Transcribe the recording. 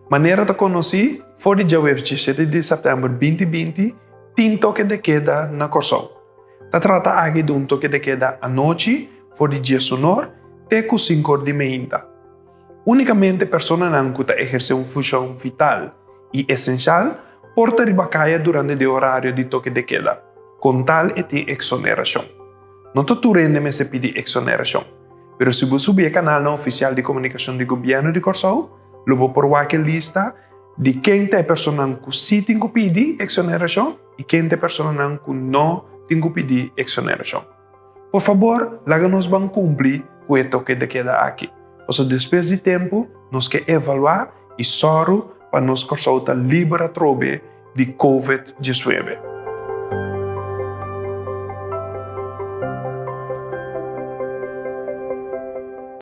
Manera ta konosí, for di djaweps diesshete di sèptèmber 2020 tin toke de keda na Kòrsou. Ta trata aki di un toke de keda anochi for di diesunor te ku sinkor di meinta. Únikamente personanan ku ta ehersé un funshon vital i esenshal por ta riba kaya durante di e orario di toke de keda, kon tal e tin eksonerashon. No ta tur hende mester pidi eksonerashon, pero si bo subi e kanalnan ofisial di komunikashon di Gobièrnu di Kòrsou, lo bo por wak e lista di ken ta e personanan ku sí tin ku pidi eksonerashon i ken ta e personanan ku no tin ku pidi eksonerashon. Por fabor, laga nos ban kumpli ku e toke de keda aki, pasobra despues di tempu nos ke evaluá i sòru pa nos Kòrsou ta liber atrobe di Covid diesnuebe.